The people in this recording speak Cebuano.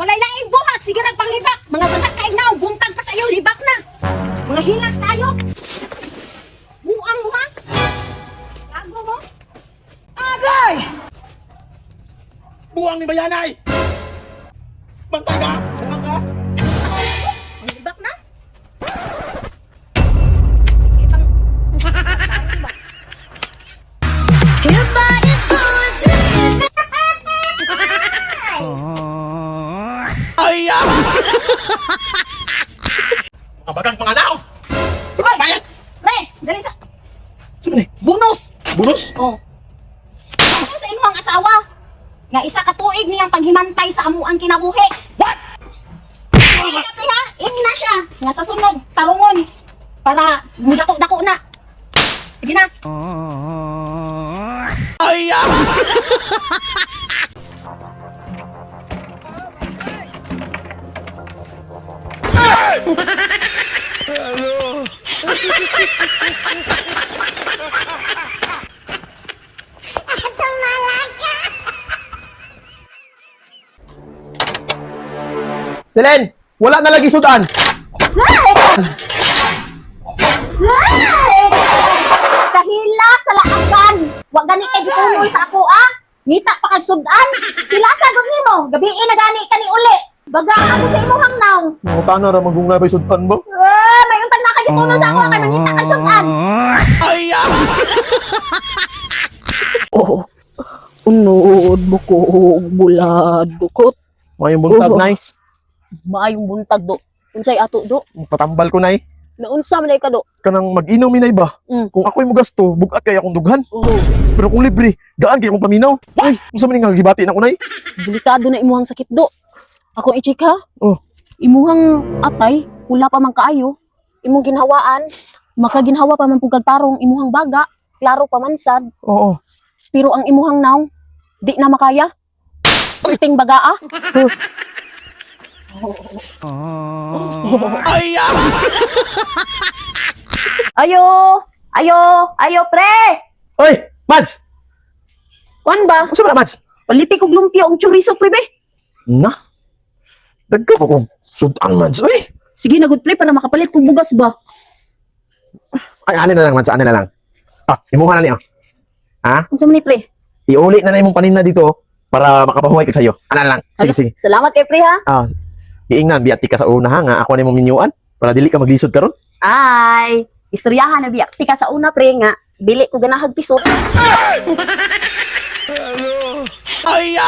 Walay laing buhat, sige rag panglibak. Mga bagat kay naw, buntag pa sa iyo, libak na. Mga hilas tayo. Buang mo ha? Gago mo? Agay! Buwang ni Bayanay! Bantay ka! Buwang ka! Panglibak na? Sige, pang... Your body's full of dreams. Ay! Mga bagang mga lao! Hoy! Bayad! Pre, dali sa... Sino ni? Bonus! Bonus? Oh. Ano sa imong asawa? Nga isa ka tuig niyang paghimantay sa amuang kinabuhi. What? Ay, pre ha, ingna siya. Nga sa sunod, tarungon. Para mudako-dako na. Sige na. Ay! Selen, wala na lagi sudan. Right! Right! Kahila sa laagan. Wa gani kay gituloy sa ako ah. Ngita pa kag sudan. Hilasa gud nimo. Gabii na gani kani uli. Baga agad sa imong naw. Mga tana ra magunga bay sudan ba? Ah, may untag na kay gituloy sa ako kay mangita kag sudan. Ay! Oh, unod bukog bulad bukot. Mayong buntag, Oo. Nay. Maayong buntag do. Unsay ato do? Patambal ko, Nay. Naunsa man ay ka do? Kanang mag-inom inay ba? Mm. Kung ako'y mugasto, bugat kay akong dughan. Oh, Pero kung libre, gaan kay akong paminaw. Ay, unsa man nga gibati na ko, Nay? delikado na imuhang sakit do. Ako i-check ha. Oh. Imuhang atay, wala pa man kaayo. Imong ginhawaan, makaginhawa pa man pug kag tarong imuhang baga, klaro pa man sad, Oo. pero ang imuhang naong di na makaya. Perting baga ah. Ay! Ayo, ayo, ayo pre. Oy, Mads! Kuan ba? Unsa man na, Mads? Paliti kog lumpia og chorizo pre be. Na. Dagko pa kong sudan, Mads. Oy! Sige na good pre para makapalit kog bugas ba. Ay, ani na lang, Mads. Ani na lang. Ah, imuha na niya. Ha? Unsa man ni pre? Iuli na na imong paninda dito para makapahuway ka sa'yo. Ana na lang. Sige, Hala, sige. Salamat kay pre ha. Ah, giingnan, biati ka sa una ha, nga ako na imong minyuan para dili ka maglisod karon. Ay, istoryahan na biyak tika sa una pre nga dili ko ganahag piso. Ay!